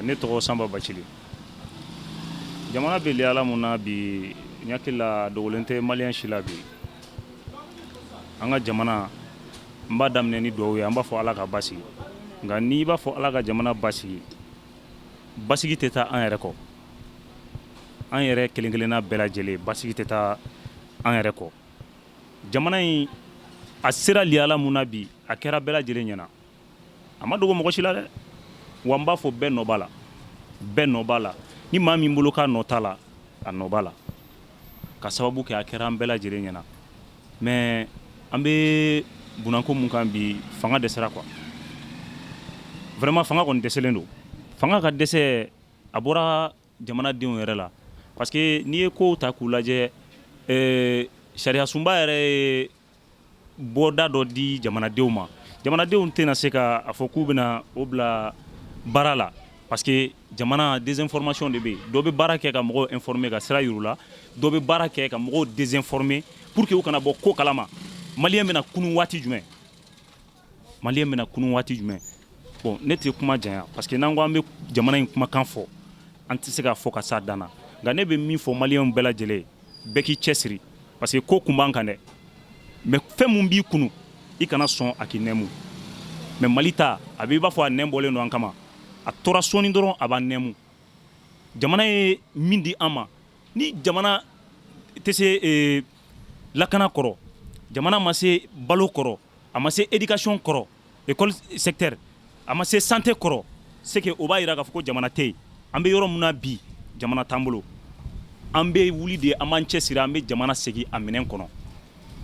Ne tɔgɔ Sanba Bacili. Jamana bɛ lihala mun na bi, n hakili la dogolen tɛ malien si la bi. An ka jamana, n b'a daminɛ ni dugawu ye, an b'a fɔ Ala ka basigi. Nka n'i b'a fɔ Ala ka jamana basigi, basigi tɛ taa an yɛrɛ kɔ. An yɛrɛ kelen kelenna bɛɛ lajɛlen, basigi tɛ taa an yɛrɛ kɔ. Jamana in a sera lihala mun na bi, a kɛra bɛɛ lajɛlen ɲɛna. A ma dogo mɔgɔ si la dɛ. Wa n b'a fɔ bɛɛ nɔ b'a la, bɛɛ nɔ b'a la. Ni maa min bolo k'a nɔ t'a la, a nɔ b'a la, ka sababu kɛ a kɛra an bɛɛ lajɛlen ɲɛna. Mais an bɛ bunako mun kan bi, fanga dɛsɛra quoi. Vraiment, fanga kɔni dɛsɛlen don. Fanga ka dɛsɛ, a bɔra jamanadenw yɛrɛ la, parce que n'i ye kow ta k'u lajɛ, sariya sunba yɛrɛ ye bɔda dɔ di jamanadenw ma. Jamanadenw tɛna se ka a fɔ k'u bɛna o bila baara la, parce que jamana désinformation de bɛ yen. Dɔ bɛ baara kɛ ka mɔgɔw informer, ka sira yir'u la, dɔ bɛ baara kɛ ka mɔgɔw désinformer pour que u kana bɔ ko kalama. Malien bɛna kunun waati jumɛn? Malien bɛna kunun waati jumɛn? Bon, ne tɛ kuma janya, parce que n'an ko an bɛ jamana in kumakan fɔ, an tɛ se k'a fɔ ka s'a dan na. Nka ne bɛ min fɔ maliyɛnw bɛɛ lajɛlen, bɛɛ k'i cɛsiri, parce que ko kun b'an kan dɛ. Mais fɛn mun b'i kunu, i kana sɔn a k'i nɛmu. Mais Mali ta, a b'i b'a fɔ a nɛn bɔlen don an kama. A tora sɔɔni dɔrɔn, a b'an nɛmu. Jamana ye min di an ma, ni jamana tɛ se lakana kɔrɔ, jamana ma se balo kɔrɔ, a ma se éducation kɔrɔ, école secteur, a ma se santé kɔrɔ, c'est que o b'a jira k'a fɔ ko jamana tɛ yen. An bɛ yɔrɔ min na bi, jamana t'an bolo. An bɛ wuli de, an b'an cɛsiri, an bɛ jamana segin a minɛn kɔnɔ.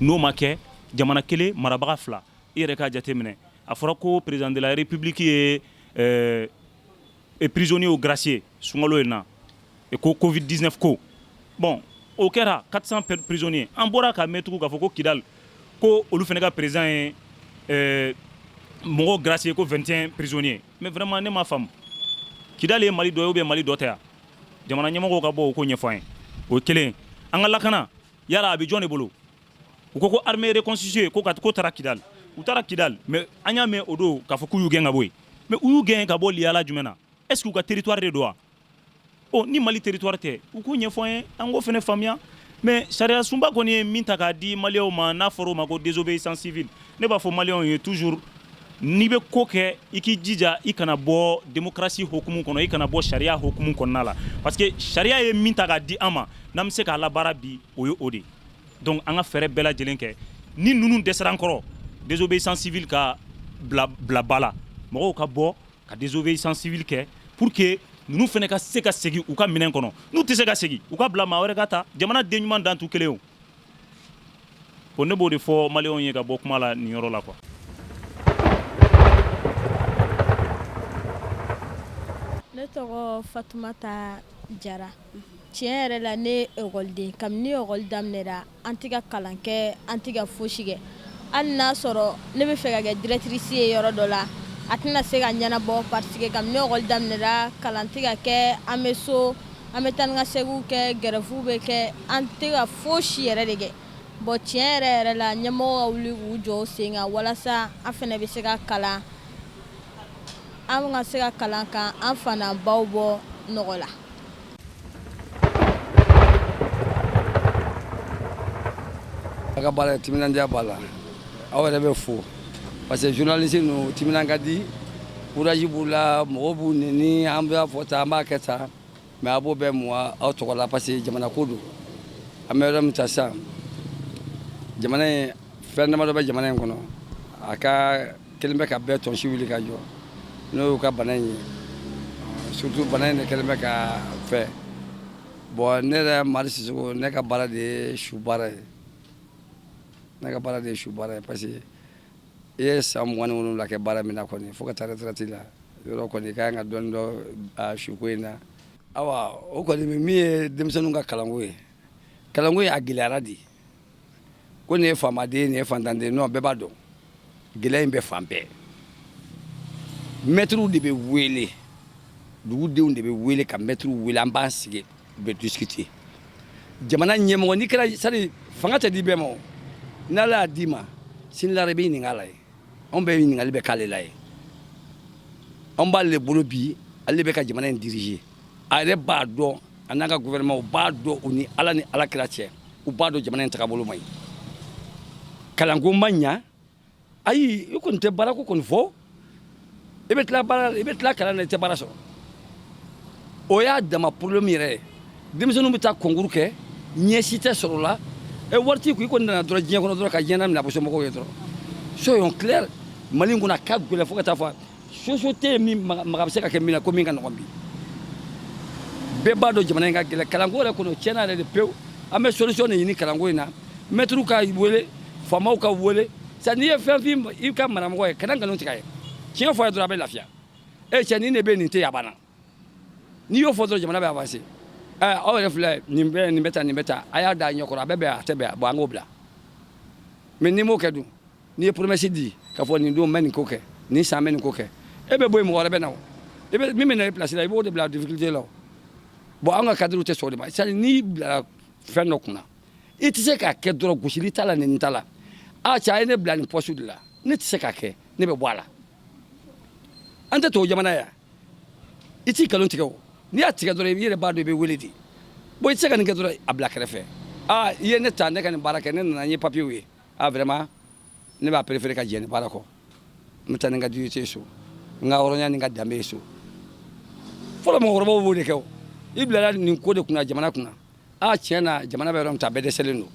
N'o ma kɛ, jamana kelen marabaga fila. I yɛrɛ k'a jateminɛ, a fɔra ko président de la République ye prisonniers gracier sunkalo in na ko Covid 19 ko. Bon, o kɛra 400 prisonniers. An bɔra ka mɛn tugun k'a fɔ ko Kidal, ko olu fana ka président ye mɔgɔw gracier ko 21 prisonniers. Mais vraiment, ne m'a faamu. Kidal ye Mali dɔ ye ou bien Mali dɔ tɛ yan? Jamana ɲɛmɔgɔw ka bɔ o ko ɲɛfɔ an ye. O ye kelen. An ka lakana yala, a bɛ jɔn de bolo? U ko ko armée reconstituée ko ka ko taara Kidal. U taara Kidal, mais an y'a mɛn o don k'a fɔ k'u y'u gɛn ka bɔ yen. Mais u y'u gɛn ka bɔ lihala jumɛn na? Est ce que u ka territoire de don wa? Ɔ, ni Mali territoire tɛ, u k'o ɲɛfɔ an ye, an k'o fana faamuya. Mais sariya sunba kɔni ye min ta k'a di maliyɛnw ma, n'a fɔra o ma ko désobéissance civile, ne b'a fɔ maliyɛnw ye toujours, n'i bɛ ko kɛ, i k'i jija i kana bɔ démocratie hokumu kɔnɔ, i kana bɔ sariya hokumu kɔnɔna la, parce que sariya ye min ta k'a di an ma, n'an bɛ se k'a labaara bi, o ye o de. Donc an ka fɛɛrɛ bɛɛ lajɛlen kɛ, ni ninnu dɛsɛra an kɔrɔ, désobéissance civile ka bila bila ba la. Mɔgɔw ka bɔ ka désobéissance civile kɛ pour que ninnu fana ka se ka segin u ka minɛn kɔnɔ. N'u tɛ se ka segin, u ka bila maa wɛrɛ ka ta. Jamana den ɲuman dan t'u kelen o. Bon, ne b'o de fɔ maliyɛnw ye ka bɔ kuma la nin yɔrɔ la quoi. Ne tɔgɔ Fatumata Jara. Tiɲɛ yɛrɛ la, ne ekɔliden, kabini ekɔli daminɛra, an tɛ ka kalan kɛ, an tɛ ka fosi kɛ. Hali n'a sɔrɔ ne bɛ fɛ ka kɛ directrice ye yɔrɔ dɔ la, a tɛna se ka ɲɛnabɔ, parce que kabini ekɔli daminɛra, kalan tɛ ka kɛ. An bɛ so, an bɛ taa ni ka seginw kɛ, grève bɛ kɛ, an tɛ ka fosi yɛrɛ de kɛ. Bon, tiɲɛ yɛrɛ yɛrɛ la, ɲɛmɔgɔ ka wuli k'u jɔ u sen kan walasa an fana bɛ se ka kalan, an ka se ka kalan kan, an fana baw bɔ nɔgɔ la. A ka baara, timinandiya b'a la. Aw yɛrɛ bɛ fo, parce que journaliste ninnu timinan ka di, courage b'u la. Mɔgɔw b'u neni, an b'a fɔ tan, an b'a kɛ tan, mais a b'o bɛɛ mun aw tɔgɔ la, parce que jamana ko don. An bɛ yɔrɔ min ta sisan, jamana in, fɛn damadɔ bɛ jamana in kɔnɔ, a ka kelen bɛ ka bɛɛ tɔnsi wuli ka jɔ, n'o y'u ka bana in ye. Surtout bana in de kɛlen bɛ ka fɛ. Bon, ne yɛrɛ Mari Sisoko, ne ka baara de ye su baara ye. Ne ka baara de ye su baara ye, parce que i ye san 27 kɛ baara min na kɔni, fo ka taa retraite la, yɔrɔ kɔni, i ka kan ka dɔɔni dɔn suko in na. Awa, o kɔni min ye denmisɛnninw ka kalanko ye, kalanko in a gɛlɛyara de. Ko nin ye faamaden, nin ye fantanden, non, bɛɛ b'a dɔn gɛlɛya in bɛ fan bɛɛ. Mɛtiriw de bɛ wele, dugudenw de bɛ wele ka mɛtiriw wele, an b'an sigi, bɛ discuter. Jamana ɲɛmɔgɔ, n'i kɛra, c'est fanga tɛ di bɛɛ ma o. N'Ala y'a d'i ma, sini lara i bɛ ɲininka a la ye. Anw bɛɛ ɲininkali bɛ k'ale la ye. Anw b'ale de bolo bi. Ale bɛ ka jamana in diriger. A yɛrɛ b'a dɔn, a n'a ka gouvernement, u b'a dɔn, u ni Ala ni Ala kira cɛ, u b'a dɔn jamana in tagabolo man ɲi, kalanko ma ɲa. Ayi, i kɔni tɛ baarako kɔni fɔ. I bɛ tila baara, i bɛ tila kalan na, i tɛ baara sɔrɔ. O y'a dama problème yɛrɛ ye. Denmisɛnninw bɛ taa concours kɛ, ɲɛ si tɛ sɔrɔ la. E wari t'i kun, i kɔni nana dɔrɔn diɲɛ kɔnɔ dɔrɔn ka diɲɛ daminɛ a bɛ somɔgɔw ye dɔrɔn. Soyons clairs, Mali in kɔnɔ a ka gɛlɛn fo ka taa fɔ soso tɛ yen min maga bɛ se ka kɛ min na ko min ka nɔgɔn bi. Bɛɛ b'a dɔn jamana in ka gɛlɛn. Kalanko yɛrɛ kɔnɔ, tiɲɛna yɛrɛ de pewu. An bɛ solution de ɲini kalanko in na. Mɛtiriw ka wele, faamaw ka wele. Sa n'i ye fɛn f'i i ka maramɔgɔ ye, kana nkalon tigɛ a ye, tiɲɛ fɔ a ye dɔrɔn, a bɛ lafiya. E cɛ, nin de bɛ yen, nin tɛ yen, a banna. N'i y'o fɔ dɔrɔn, jamana bɛ avancer. Ɛ, aw yɛrɛ filɛ, nin bɛ nin bɛ tan, nin bɛ tan, a y'a da a ɲɛkɔrɔ, a bɛ bɛn, a tɛ bɛn, bon, an k'o bila. Mais n'i m'o kɛ dun, n'i ye promesse di k'a fɔ nin don n bɛ nin ko kɛ, nin san n bɛ nin ko kɛ, e bɛ bɔ yen, mɔgɔ wɛrɛ bɛ na. O i bɛ min bɛ na i place la, i b'o de bila difficulté la. O bon, an ka cadre tɛ sɔn o de ma. C'est à dire, n'i bilara fɛn dɔ kunna, i tɛ se k'a kɛ dɔrɔn, gosili t'a la, nɛni t'a la. A cɛ, a ye ne bila nin poste de la, ne tɛ se k'a kɛ, ne bɛ bɔ a la. An tɛ tubabu jamana ye, i t'i nkalon tigɛ. O n'i y'a tigɛ dɔrɔn, i yɛrɛ b'a dɔn i bɛ wele de. Bon, i tɛ se ka nin kɛ dɔrɔn, a bila kɛrɛfɛ. Aa, i ye ne ta, ne ka nin baara kɛ, ne nana n ye papiyew ye. Ah, vraiment, ne b'a préféré ka jɛ ni baara kɔ, n bɛ taa ni n ka dignité ye so, n ka hɔrɔnya ni n ka danbe ye so. Fɔlɔ mɔgɔkɔrɔbaw b'o de kɛ. O i bilala nin ko de kunna, jamana kunna. A tiɲɛ na, jamana bɛ yɔrɔ min ta, bɛɛ dɛsɛlen don.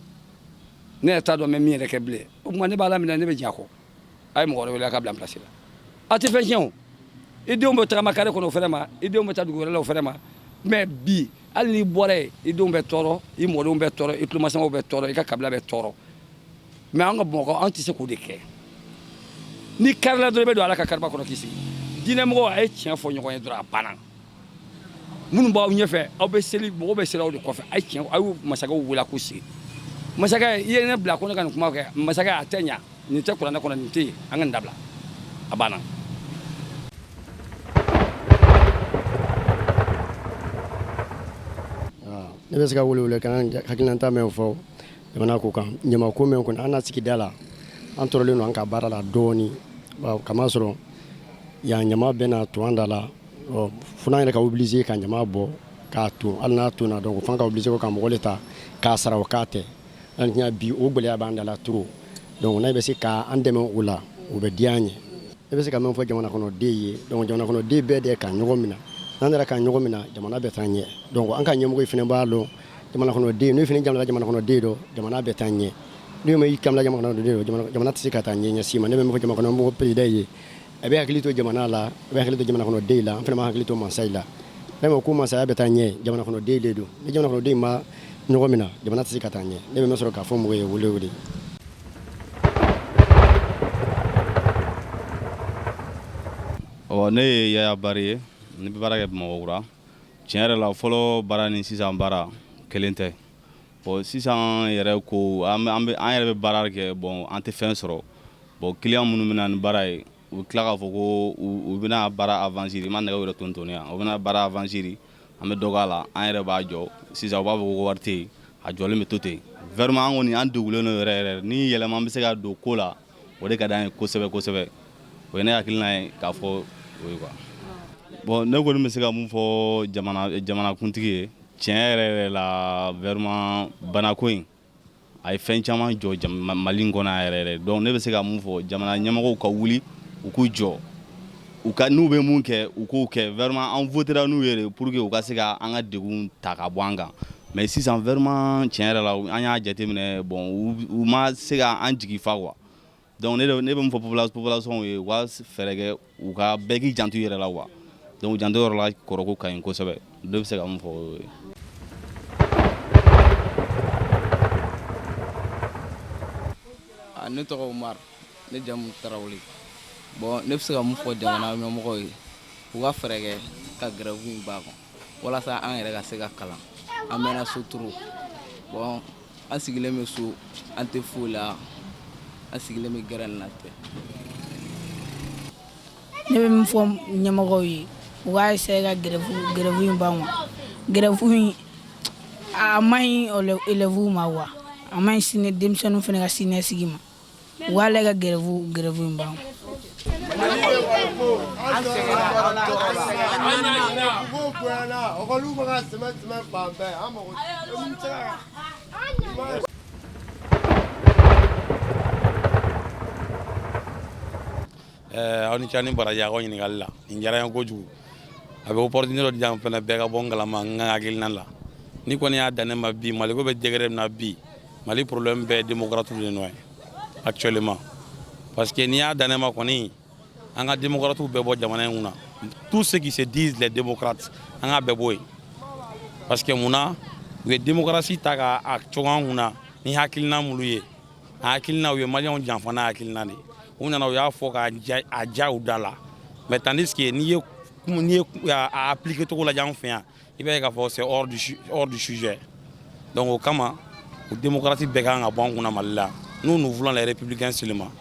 Ne yɛrɛ t'a dɔn n bɛ min yɛrɛ kɛ bilen. O tuma ne b'a laminɛ, ne bɛ jɛn a kɔ. A ye mɔgɔ wɛrɛ wele a ka bila n place la. A tɛ fɛn tiɲɛ. O i denw bɛ tagama carré kɔnɔ, o fɛnɛ ma. I denw bɛ taa dugu wɛrɛ la, o fɛnɛ ma. Mais bi, hali n'i bɔra yen, i denw bɛ tɔɔrɔ, i mɔdenw bɛ tɔɔrɔ, i tulomasamaw bɛ tɔɔrɔ, i ka kabila bɛ tɔɔrɔ. Mais an ka Bamakɔ, an tɛ se k'o de kɛ. Ni karila dɔrɔn, i bɛ don Ala ka kariba kɔnɔ k'i sigi. Diinɛmɔgɔw, a ye tiɲɛ fɔ ɲɔgɔn ye dɔrɔn, a banna. Minnu b'aw ɲɛfɛ, aw bɛ seli, mɔgɔw bɛ seli aw de kɔfɛ. A ye tiɲɛ, a y'u masakɛw wele a k'u sigi. Masakɛ, i ye ne bila ko ne ka nin kuma kɛ. Masakɛ, a tɛ ɲa, nin tɛ kuranɛ kɔnɔ, nin tɛ yen, an ka nin dabila, a banna. Ne bɛ se ka wele kan hakilinata min fɔ jamana ko kan, ɲama ko min kɔnɔ, an na sigida la, an tɔɔrɔlen don an ka baara la dɔɔni, kama sɔrɔ yan ɲama bɛ na to an da la. Fo n'an yɛrɛ ka obligé ka ɲama bɔ k'a ton. Hali n'a tonna, donc fo an ka obligé ka mɔgɔ le ta k'a sara o k'a tɛ an bi. O gɛlɛya b'an da la trop. Donc n'a bɛ se k'an dɛmɛ o la, o bɛ diya an ye. Ne bɛ se ka min fɔ jamana kɔnɔden ye, donc jamana kɔnɔden bɛɛ de ka ɲɔgɔn minɛ. N'an yɛrɛ ka ɲɔgɔn minɛ, jamana bɛ taa ɲɛ. Donc an ka ɲɛmɔgɔ fana b'a dɔn jamana kɔnɔden, n'o fana jamana jamana kɔnɔden dɔn, jamana bɛ taa ɲɛ. N'o ma i kamana jamana kɔnɔden dɔn, jamana tɛ se ka taa ɲɛ ɲɛ si ma. Ne bɛ min fɔ jamana kɔnɔmɔgɔ président ye, a bɛ hakili to jamana la, a bɛ hakili to jamana kɔnɔden la, an fana b'a hakili to mansa la. Ne ma ko masaya bɛ taa ɲɛ, jamana kɔnɔden de don. Ni jamana kɔnɔden ma ɲɔgɔn minɛ, jamana tɛ se ka taa ɲɛ. Ne bɛ sɔrɔ k'a fɔ mɔgɔ ye wele wele. Ɔ, ne ye Yaya Bari ye, ne bɛ baara kɛ Bamakɔkura. Tiɲɛ yɛrɛ la, fɔlɔ baara ni sisan baara kelen tɛ. Bon, sisan yɛrɛ ko an yɛrɛ bɛ baara kɛ, bon, an tɛ fɛn sɔrɔ. Bon, client minnu bɛ na ni baara ye, u bɛ tila k'a fɔ ko u bɛna baara avancer. I ma nɛgɛw yɛrɛ tonton yan, u bɛna baara avancer, an bɛ dɔ k'a la, an yɛrɛ b'a jɔ. Sisan u b'a fɔ ko wari tɛ yen, a jɔlen bɛ to ten. Vraiment, an kɔni, an degunnen don yɛrɛ yɛrɛ. Ni yɛlɛma bɛ se ka don ko la, o de ka d'an ye kosɛbɛ kosɛbɛ. O ye ne hakilina ye k'a fɔ o ye quoi. Bon, ne kɔni bɛ se ka mun fɔ jamanakuntigi ye? Tiɲɛ yɛrɛ yɛrɛ la, vraiment, banako in a ye fɛn caman jɔ Mali in kɔnɔ yɛrɛ yɛrɛ. Donc ne bɛ se ka mun fɔ? Jamana ɲɛmɔgɔw ka wuli, u k'u jɔ, u ka n'u bɛ mun kɛ, u k'o kɛ. Vraiment, an votera n'u ye de pour que u ka se ka an ka degun ta ka bɔ an kan. Mais sisan, vraiment, tiɲɛ yɛrɛ la, an y'a jateminɛ, bon, u ma se ka an jigi fa quoi. Donc ne bɛ mun fɔ population ye? U ka fɛɛrɛ kɛ, u ka bɛɛ k'i janto i yɛrɛ la quoi. Donc janto yɔrɔ la, kɔrɔko ka ɲi kosɛbɛ. Ne bɛ se ka mun fɔ, o ye. Ne tɔgɔ Umaru, ne jamu Tarawele. Bon, ne bɛ se ka mun fɔ jamana ɲɛmɔgɔw ye? U ka fɛɛrɛ kɛ ka grève in ban kan, walasa an yɛrɛ ka se ka kalan. An mɛnna so trop. Bon, an sigilen bɛ so, an tɛ foyi la, an sigilen bɛ gɛrɛn na ten. Ne bɛ min fɔ ɲɛmɔgɔw ye, u k'a essayer ka grève in ban quoi. Grève in, a man ɲi élèves ma quoi, a man ɲi sini denmisɛnninw fana ka siniɲɛsigi ma. U k'a lajɛ ka grève in ban. Ko bonyana, ekɔliw bɛ ka sɛmɛ sɛmɛ fan bɛɛ, an mago tɛ se ka. Aw ni ce ni baraji aw ka ɲininkali la. Nin diyara n ye kojugu. A bɛ opportunité dɔ di yan fana, bɛɛ ka bɔ n kalama n ka hakilina la. Ni kɔni y'a dan ne ma bi, Maliko bɛ degré min na bi, Mali problème bɛɛ ye démocrate de nɔ ye actuellement, parce que n'i y'a dan ne ma kɔni, an ka démocrates bɛɛ bɔ jamana in kunna. Tous ceux qui se disent les démocrates, an ka bɛɛ bɔ yen, parce que munna u ye démocratie ta k'a cogo an kunna ni hakilina minnu ye, a hakilina, u ye maliyɛnw janfa n'a hakilina de ye. U nana, u y'a fɔ k'a a ja u da la, mais tandis que n'i ye a appliquer cogo lajɛ an fɛ yan, i b'a ye k'a fɔ c'est hors du sujet. Donc o kama, o démocratie bɛɛ kan ka bɔ an kunna Mali la. Nous, nous voulons les républicains seulement,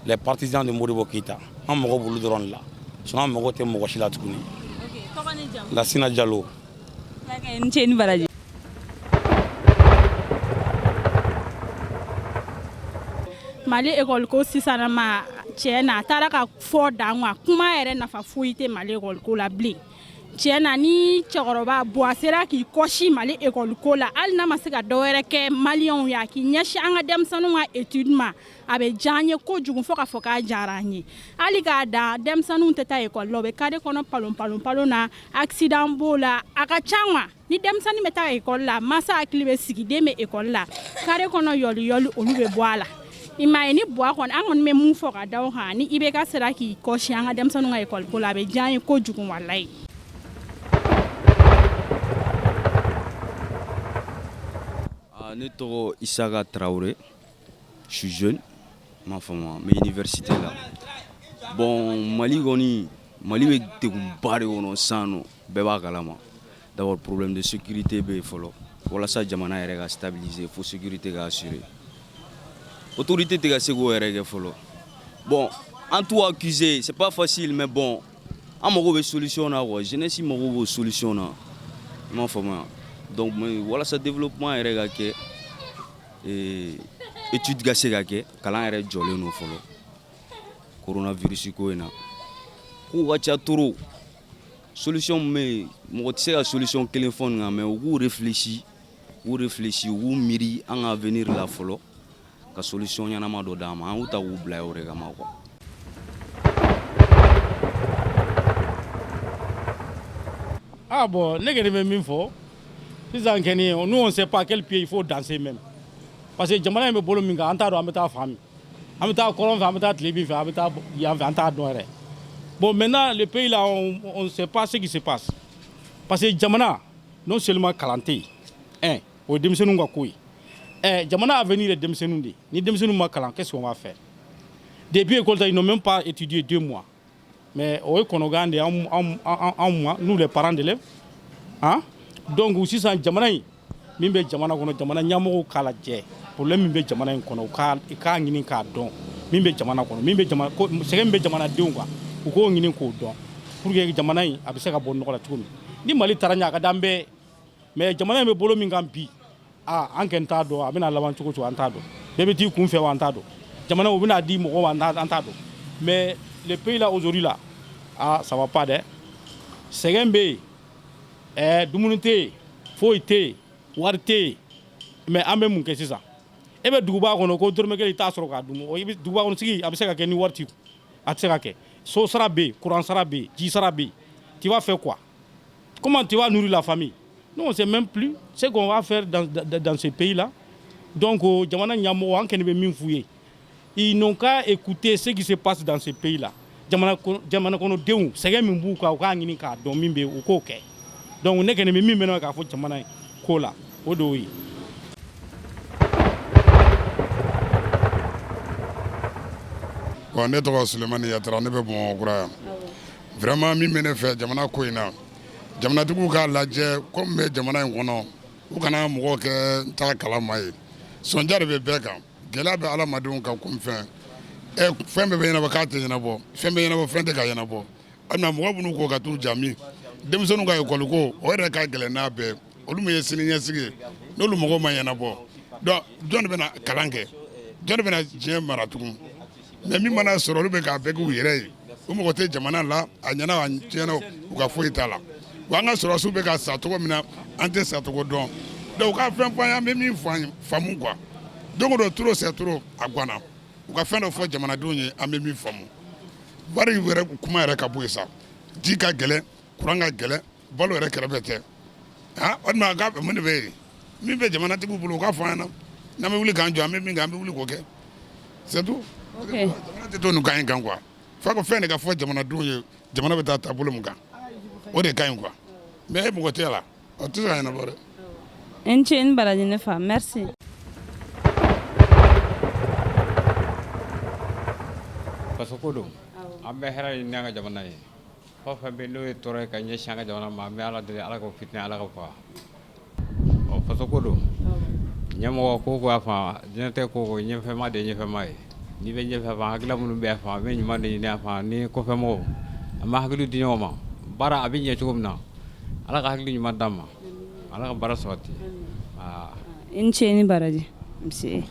les partisans de Modibo Keïta. An mago b'olu dɔrɔn de la, sinon an mago tɛ mɔgɔ si la tuguni. Lasina Jalo. Ni ce ni baraji. Mali ekɔli ko sisan ma, tiɲɛ na, a taara ka fɔ dan kan. Kuma yɛrɛ nafa foyi tɛ Mali ekɔli ko la bilen. Tiɲɛ na, ni cɛkɔrɔba Buwa sera k'i kɔsi Mali ekɔli ko la, hali n'a ma se ka dɔ wɛrɛ kɛ maliyɛnw ye, a k'i ɲɛsin an ka denmisɛnninw ka étude ma, a bɛ diya an ye kojugu, fo k'a fɔ k'a diyara an ye. Hali k'a da denmisɛnninw tɛ taa ekɔli la, u bɛ carré kɔnɔ palon palon palon na, accident b'o la, a ka ca quoi. Ni denmisɛnnin bɛ taa ekɔli la, masa hakili bɛ sigi, den bɛ ekɔli la, carré kɔnɔ yɔli yɔli, olu bɛ bɔ a la. I m'a ye, ni Buwa kɔni, an kɔni bɛ mun fɔ ka da o kan, ni IBK sera k'i kɔsi an ka denmisɛnninw ka ekɔli ko la, a bɛ diya an ye kojugu, walayi. Ne tɔgɔ Isaka Traoré, je suis jeune, m'a faamu, n bɛ université la. Bon, Mali kɔni, Mali bɛ degunba de kɔnɔ sisan nɔ, bɛɛ b'a kalama. D'abord, problème de sécurité bɛ yen fɔlɔ. Walasa jamana yɛrɛ ka stabiliser, fo sécurité ka assurer. Autorité tɛ ka se k'o yɛrɛ kɛ fɔlɔ. Bon, an t'u accuser, c'est pas facile, mais bon, an mago bɛ solution na quoi. Jeunesse mago b'o solution na, i m'a faamuya. Donc walasa développement yɛrɛ ka kɛ, étude ka se ka kɛ, kalan yɛrɛ jɔlen don fɔlɔ coronavirus ko in na. Kow ka ca trop. Solution min bɛ yen, mɔgɔ tɛ se ka solution kelen fɔ nin kan, mais u k'u réfléchi, u réfléchi, u k'u miiri an ka avenir la fɔlɔ, ka solution ɲɛnama dɔ d'an ma. An y'u ta k'u bila yen o de kama quoi. Ah bon, ne kɔni bɛ min fɔ sisan kɔni, nous, on sait pas quel pied il faut danser même, parce que jamana in bɛ bolo min kan, an t'a dɔn an bɛ taa fan min, an bɛ taa kɔrɔn fɛ, an bɛ taa tilebin fɛ, an bɛ taa yan fɛ, an t'a dɔn yɛrɛ. Bon, maintenant, le pays là, on ne sait pas ce qui se passe, parce que jamana, non seulement kalan tɛ yen, un, o ye denmisɛnninw ka ko ye. Ɛ, jamana avenir ye denmisɛnninw de ye. Ni denmisɛnninw ma kalan, qu'est-ce qu'on va faire? Depuis école ta, ils n'ont même pas étudié 2 mois, mais o ye kɔnɔgan de ye anw ma, nous les parents d'élèves, hein. Donc sisan, jamana in min bɛ jamana kɔnɔ, jamana ɲɛmɔgɔw k'a lajɛ problème min bɛ jamana in kɔnɔ, u k'a ɲini k'a dɔn min bɛ jamana kɔnɔ, min bɛ jamana ko, sɛgɛn min bɛ jamanadenw kan, u k'o ɲini k'o dɔn pour que jamana in a bɛ se ka bɔ nɔgɔ la cogo min. Ni Mali taara ɲɛ, a ka d'an bɛɛ, mais jamana in bɛ bolo min kan bi, aa, an kɔni t'a dɔn a bɛna laban cogo cogo, an t'a dɔn. Bɛɛ bɛ t'i kun fɛ wa, an t'a dɔn. Jamana u bɛna di mɔgɔw ma, an t'a dɔn. Mais le pays là aujourd'hui là, ah, ça va pas dɛ. Sɛgɛn bɛ yen, ɛɛ, dumuni tɛ yen, foyi tɛ yen, wari tɛ yen. Mais an bɛ mun kɛ sisan? E bɛ duguba kɔnɔ ko dɔrɔmɛ kelen i t'a sɔrɔ k'a dun. I bɛ duguba kɔnɔ sigi, a bɛ se ka kɛ ni wari t'i kun? A tɛ se ka kɛ. So sara bɛ yen, courant sara bɛ yen, ji sara bɛ yen. Tu vas faire quoi? Comment tu vas nourrir la famille? Nous, on sait même plus ce qu'on va faire dans ce pays là. Donc jamana ɲɛmɔgɔ, an kɔni bɛ min f'u ye, ils n'ont qu'à écouter ce qui se passe dans ce pays là. Jamana kɔnɔdenw, sɛgɛn min b'u kan, u k'a ɲini k'a dɔn min bɛ yen, u k'o kɛ. Donc ne kɔni bɛ min bɛ k'a fɔ jamana in ko la, o de y'o ye. Bon, ne tɔgɔ Sulemani Yatara, ne bɛ Bamakɔ kura yan. Vraiment, min bɛ ne fɛ jamana ko in na, jamanatigiw k'a lajɛ ko min bɛ jamana in kɔnɔ, u kana mɔgɔw kɛ n ta kalama ye. Sɔnja de bɛ bɛɛ kan, gɛlɛya bɛ adamadenw kan komi fɛn. Ɛ, fɛn bɛɛ bɛ ɲɛnabɔ k'a tɛ ɲɛnabɔ, fɛn bɛ ɲɛnabɔ, fɛn tɛ ka ɲɛnabɔ. A mɔgɔ minnu ko ka t'u jami, denmisɛnninw ka ekɔli ko, o yɛrɛ ka gɛlɛn n'a bɛɛ. Olu min ye sini ɲɛsigi ye, n'olu mɔgɔw ma ɲɛnabɔ, donc jɔn de bɛna kalan kɛ? Jɔn de bɛna diɲɛ mara tugun? Mais min mana sɔrɔ, olu bɛ k'a bɛɛ k'u yɛrɛ ye. U mɔgɔ tɛ jamana la, a ɲɛna, a tiɲɛna, u ka foyi t'a la. Wa an ka sɔrɔdasiw bɛ ka sa cogo min na, an tɛ sa cogo dɔn. Donc u ka fɛn fɔ an ye, an bɛ min faamu quoi. Don o don, trop c'est trop, a ganna. U ka fɛn dɔ fɔ jamanadenw ye, an bɛ min faamu. Wari yɛrɛ kuma yɛrɛ ka bɔ yen sa. Ji ka gɛlɛn, kuran ka gɛlɛn, balo yɛrɛ kɛrɛfɛ tɛ. Ah, o tuma ka mun de bɛ yen? Min bɛ jamanatigiw bolo, u ka fɔ an ɲɛna. N'an bɛ wuli k'an jɔ, an bɛ min kɛ, an bɛ wuli k'o kɛ. C'est tout. Jamana tɛ to nin kan in kan quoi. F'a ko fɛn de ka fɔ jamanadenw ye, jamana bɛ taa taabolo min kan, o de ka ɲi quoi. Mais e mɔgɔ tɛ la, o tɛ se ka ɲɛnabɔ dɛ. I ni ce, i ni baraji ne fa, merci. Faso ko don, an bɛ hɛrɛ ɲini an ka jamana ye. Fɛn o fɛn bɛ n'o ye tɔɔrɔ ye ka ɲɛsin an ka jamana ma, an bɛ Ala deli, Ala k'o fitinɛ, Ala k'o faga. Ɔ, faso ko don, ɲɛmɔgɔ ko ko y'a fan, diɲɛtɛ ko ko ɲɛfɛma de ye ɲɛfɛma ye. N'i bɛ ɲɛfɛ fan, hakilila minnu bɛ fan, an bɛ ɲuman de ɲini a fan ni kɔfɛmɔgɔw. An bɛ hakili di ɲɔgɔn ma, baara a bɛ ɲɛ cogo min na, Ala ka hakili ɲuman d'an ma, Ala ka baara sabati. I ni ce, i ni baraji, nse.